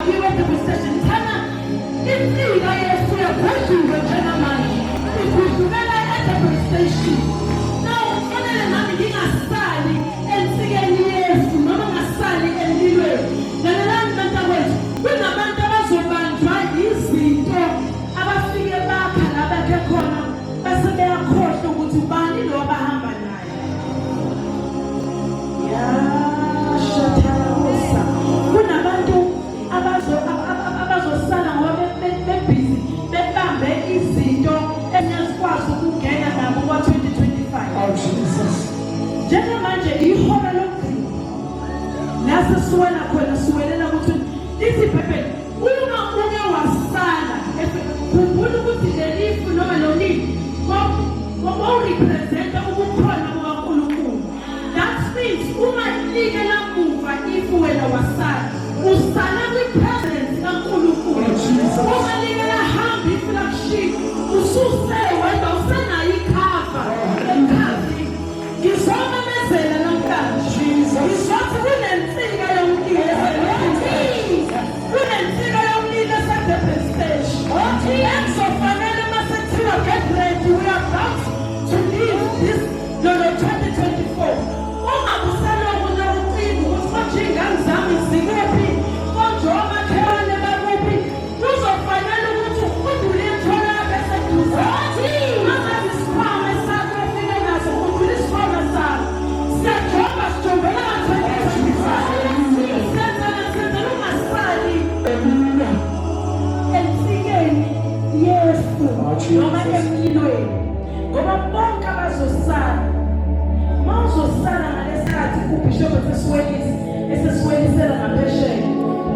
Kwakhiwe eDurban Station. Thana insika yesu yagudluka njengamanje. Igudlukela eDurban Station. Now kufanele nami ngingasali ensikeni yesu noma ngasali emlilweni. Lalelani bantakwethu, kunabantu abazobanjwa izinto abafike bakha la bakhe khona base beyakhohlwa ukuthi ubani lo abahamba naye. Yashathalabosa. Kunabantu abazosala ngoba bebhizi bebambe izinto engazikwazi ukungena nabo kwa-2025. Oh Jesus. Njengamanje ihora lokugcina la sesiwela khona siwelela ukuthi lithi iBhayibheli uma uke wasala khumbula ukuthi lelifu noma lolimi wawurepresenta ubukhona bukaNkulunkulu. That means uma like lamuva ifu wena wasala usala kwi-presence kaNkulunkulu. Oh, Jesus. Uma like lahamba ifu lakushiya ususele wedwa usenayo ikhava ekhava. Ngizomemezela namhlanje. Ngizothi kunensika yomlilo Kunensika yomlilo eseDurban Station. Ekuzofanele uma sekuthiwa get ready we are about to leave this lolo 2024. Ungabuselokhu ucinga ukuthi manje iy'ngane zami zikuphi, konje omakhelwane bakuphi. Kuzofanele ukuthi ufudule imithwalo yakho eseduze. Mazazi isikhwama esakho ofike naso, ufudule isikhwama sakho. Siyajoba sijombela ka-2025. Senzela senzela ungasali ensikeni yefu noma emlilweni ngoba bonke abazosala uma uzosala ngalesikhathi ubishop esesiwelisa esesiwelisela ngaphesheya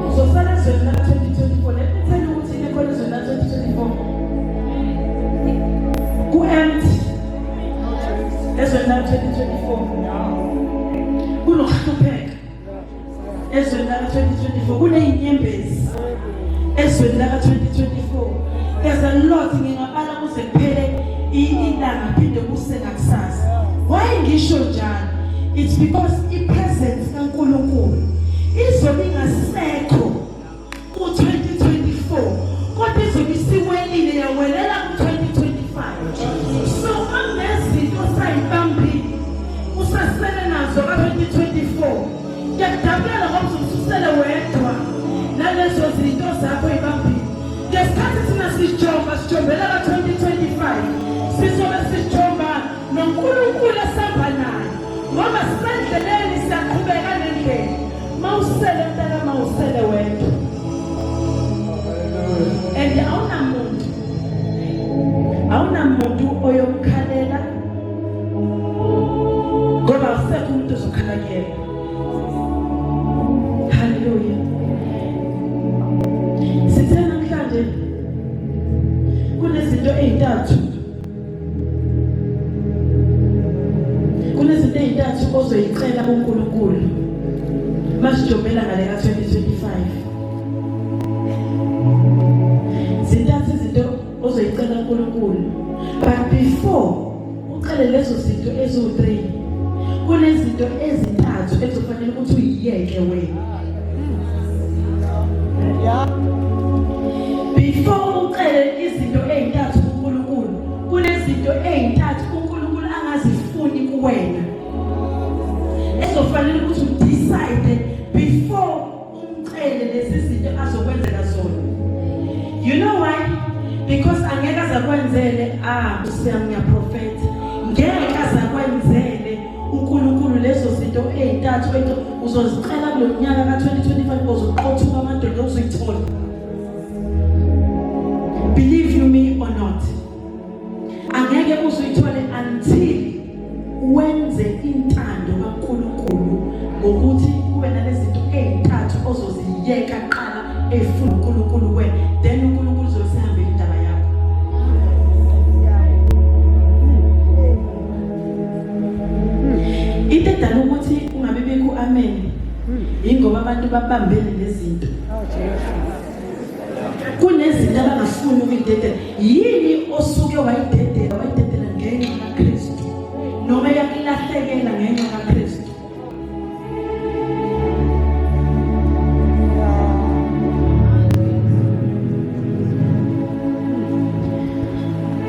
uzosala ezweni la-2024 let me tell you ukuthi yini ekhona ezweni la-2024 ku-empty ezweni la-2024 kunokuhlupheka ezweni laka-2024 kuney'nyembezi ezweni laka-2024 there's a lot ngingabala kuze kuphele ilanga phinde kuse ngakusasa why ngisho njalo it's because i-presence kaNkulunkulu izobe ingasekho ku-2024 kodwa izobe isiwelile yawelela ku-2025 so makunezinto osayibambile usasele nazo ka-2024 ngiyakudabukela ngoba uzobe wedwa nalezo zinto zakho ibambile ngesikhathi thina sijomba sijombela ka-2025 sizobe sijomba noNkulunkulu esihamba naye ngoba sisendleleni siyaqhubeka nendlela mawusele mntaka mawusele wedwa and awunamuntu awunamuntu oyomkhalela ngoba akusekho umuntu ozokhala kuyena haleluya sithe namhlanje kunezinto ezintathu Kunezinto ezintathu ozoyicela kuNkulunkulu masijombela ngale ka-2025. Zintathu izinto ozoyicela kuNkulunkulu but before ucele lezo zinto eziwu-3 kunezinto ezintathu ekuzofanele ukuthi uyiyeke wena. Before ucele izinto ezintathu kuNkulunkulu, kunezinto ezintathu uNkulunkulu angazifuni kuwena. Ezofanele ukuthi udecide before umcele lezi zinto azokwenzela zona. You know why? Because angeke azakwenzele ah usiyangiyaprofetha. Ngeke azakwenzele uNkulunkulu lezo zinto ezintathu into uzozicela kulo nyaka ka-2025 uzoqothuka amadoda uzoyithola. Believe you me or not, angeke uzuyithole until wenze intando kaNkulunkulu ngokuthi kube nalezinto ezintathu ozoziyeka qala efuna uNkulunkulu wena then uNkulunkulu uzosihambela indaba yakho. Into edala ukuthi kungabe bikho amen yingoba abantu babambene nezinto. Kunezinto abangafuni ukuyidedela. Yini osuke wayidedela wayidedela ngenxa kaKristu noma yakulahlekela ngenxa kaKristu?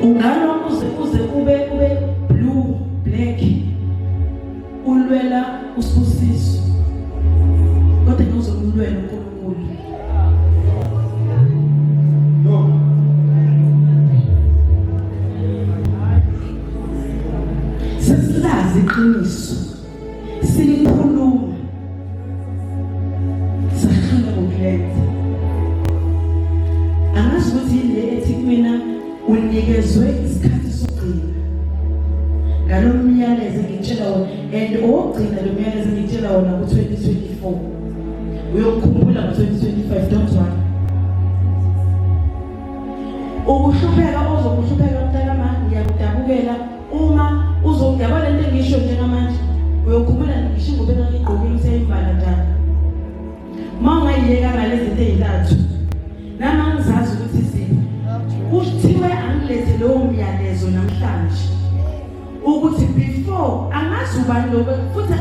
Ungalwa uze ube blue black ulwela usibusiso, kodwa ngizomlwela uNkulunkulu. Sesilazi iqiniso, silikhuluma, sahlula ngokulenza. Angazi ukuthi yini le ethi kumina unikezwe isikhathi sokugcina ngalo myalezo engikutshela wona, and owokugcina lo myalezo engikutshela wona ku-2024 uyokukhumbula ngo-2025. Don't worry, ukuhlupheka ozokuhlupheka mntakama, ngiyakudabukela uma uzongiyabona lento engisho njengamanje. Uyokhumbula ngisho ingubo engangigqokile ukuthi yayivala njani uma ungayiyeka ngalezi zinto ey'ntathu. Nami angizazi ukuthi ziphi. Kuthiwe angilethe lowo myalezo namhlanje ukuthi before angazi ubani lo, futhi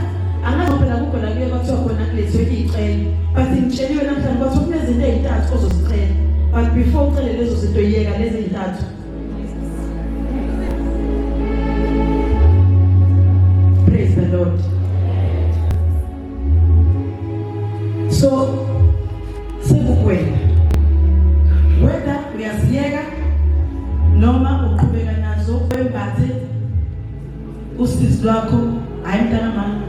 angazi phela kukho la kuye kwathiwa khona kulethwe iy'celo, but ngitsheliwe namhlanje kwathiwa kunezinto ey'ntathu ozozicela, but before ucele lezo zinto, yeka lezi ey'ntathu. Praise the Lord. So sekukwena whether uyaziyeka noma uqhubeka nazo, wembathe usizi lwakho. Hayi mntana mama.